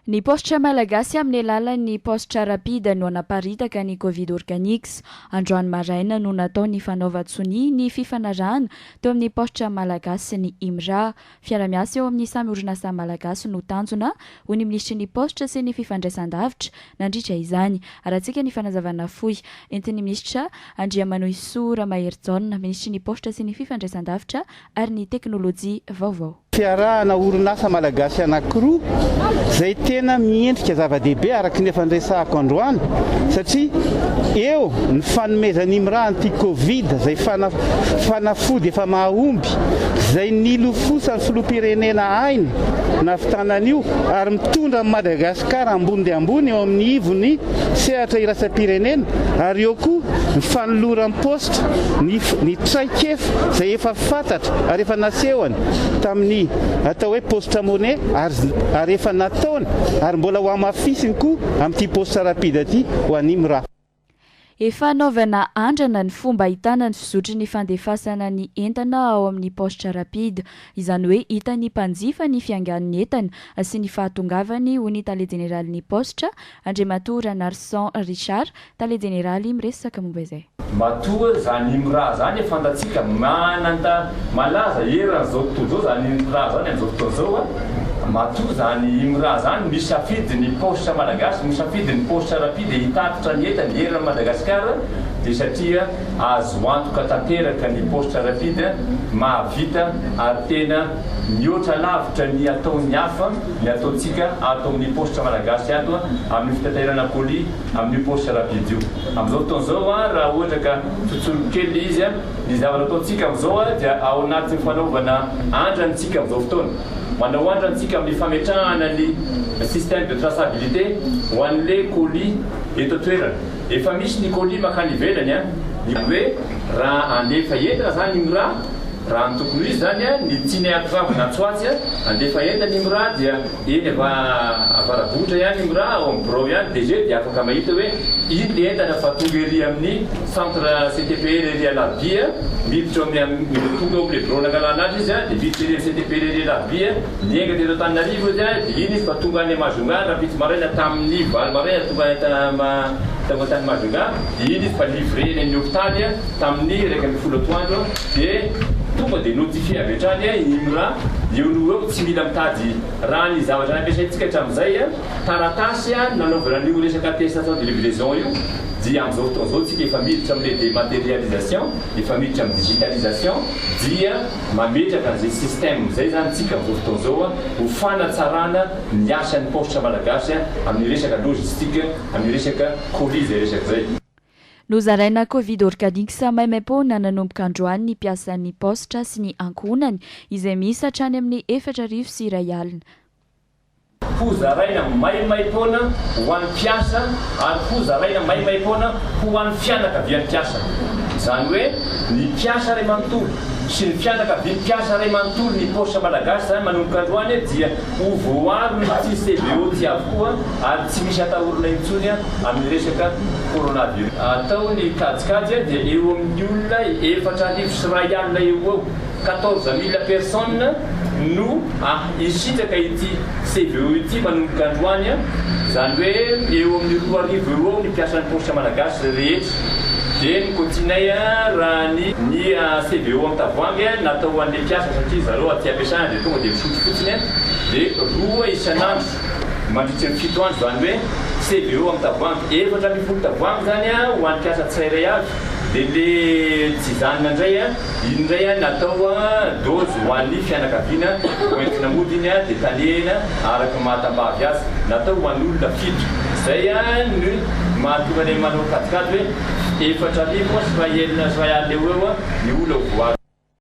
Ny paositra malagasy amin'ny alalan'ny paositra rapide no hanaparitaka ny Covid Organics. Androany maraina no natao ny fanaovan-tsonia ny fifanarahana teo amin'ny paositra malagasy sy ny IMRA. Fiara-miasa eo amin'ny samy orinasa malagasy no tanjona, hoy ny minisitry ny paositra sy ny fifandraisandavitra nandritra izany. Arahantsika ny fanazavana fohy entin'ny minisitra Andriamanohisoa Ramaherijaona, minisitry ny paositra sy ny fifandraisandavitra ary ny teknolojia vaovao. Fiarahana orinasa malagasy anankiroa izay tena miendrika zava-dehibe araka ny efa niresahako androany satria eo ny fanomezan'ny IMRA an'ity Covid izay fanafody efa mahomby izay nilofosan'ny filoham-pirenena aina nahavitana an'io ary mitondra an'i Madagasikara ambony dia ambony eo amin'ny ivon'ny sehatra iraisam-pirenena ary eo koa ny fanoloran'ny paositra ny ny traikefa izay efa fantatra ary efa nasehony tamin'ny atao hoe paositra money ary ary efa nataony ary mbola ho hamafisiny koa amin'ity paositra rapide ity ho an'i Mra. Efa anaovana andrana ny fomba ahitana ny fizotry ny fandefasana ny entana ao amin'ny paositra rapide. Izany hoe hitan'ny mpanjifa ny fiangan'ny entana sy ny fahatongavany, hoy ny tale jeneralin'ny paositra, Andriamatoa Ranarison Richard, tale jeneraly miresaka momba izay. Matoa zany IMRA zany fantatsika mananta malaza eran'izao tontolo izao zany IMRA zany amin'izao fotoana izao a, matoa zany IMRA zany misafidy ny paositra malagasy, misafidy ny paositra rapide hitatitra ny entany eran'i Madagasikara dia satria azo antoka tanteraka ny paositra rapide mahavita ary tena mihoatra lavitra ny ataon'ny hafa ny ataontsika ato amin'ny paositra malagasy ato amin'io fitaterana colis amin'io paositra rapide io. Amin'izao fotoana izao, raha ohatra ka tsotsoriko kely ilay izy, ny zavatra ataontsika amin'izao dia ao anatin'ny fanaovana andrana isika amin'izao fotoana. Manao andrana isika amin'ny fametrahana ny système de traçabilité ho an'ilay colis eto an-toerana. Efa misy ny colis mankany ivelany, ny hoe raha handefa entana izany ny MRA, raha ny tokony ho izy izany, ny tianay hahatongavana atsy ho atsy, handefa entana ny MRA dia Eny Avarabohitra ihany io raha ao amin'ny birao ihany DG dia afaka mahita hoe iny le entana fa tonga ery amin'ny centre CTPR ery Alarobia, miditra ao amin'ny tonga ao amin'ilay birao nangalana azy izy dia miditra ery amin'ny CTPR ery Alarobia, niainga teto Antananarivo izy dia iny izy fa tonga any Majunga rahampitso maraina tamin'ny valo maraina tonga any tonga tany Majunga dia iny izy fa livré eny amin'ny hopitaly tamin'ny 11 atoandro dia tonga dia notifié avy hatrany i IMRA eo noho eo tsy mila mitady Raha ny zavatra nampiasaintsika hatramin'izay, taratasy nanaovana an'io resaka attestation de livraison io, dia amin'izao fotoana izao tsika efa miditra amin'ilay dématérialisation, efa miditra amin'ny digitalisation, dia mametraka an'izay système izay izany tsika amin'izao fotoana izao ho fanatsarana ny asan'ny paositra malagasy amin'ny resaka logistique, amin'ny resaka colis izay resaka izay. Nozaraina Covid Organics maimaimpoana nanomboka androany ny mpiasan'ny paositra sy ny ankohonany izay miisa hatrany amin'ny 1040. Hozaraina maimaimpoana ho an'ny mpiasa ary hozaraina maimaimpoana ho an'ny fianakavian'ny mpiasa. Izany hoe ny mpiasa iray manontolo sy ny fianakavian'ny mpiasa iray manontolo ny paositra malagasy izany manomboka androany dia ho voaaron'ity CVO ity avokoa ary tsy misy atahorana intsony amin'ny resaka coronavirus. Atao ny kajikajy dia eo amin'ny olona 4001 eo ho eo, 14 000 personnes, no hisitraka ity CVO ity manomboka androany, izany hoe eo amin'ny 2000 eo ho eo ny mpiasan'ny paositra malagasy rehetra. Dia ny cotinay raha ny ny CVO amin'ny tavoahangy natao ho an'ilay mpiasa satria zareo aty am-piasana dia tonga dia misotro fotsiny dia roa isan'andro. Mandritra ny fito andro, izany hoe CVO amin'ny tavoahangy. 14 tavoahangy izany ho an'ny mpiasa tsirairay avy. Dia le tsy izany indray, iny indray natao dose ho an'ny fianakaviana ho entina mody iny dia tanehina araka ny maha tambavy azy. Natao ho an'olona fito. Izay no mahatonga anay manao kajikajy hoe 4001 sy 1000 eo ho eo ny olona ho voaaro.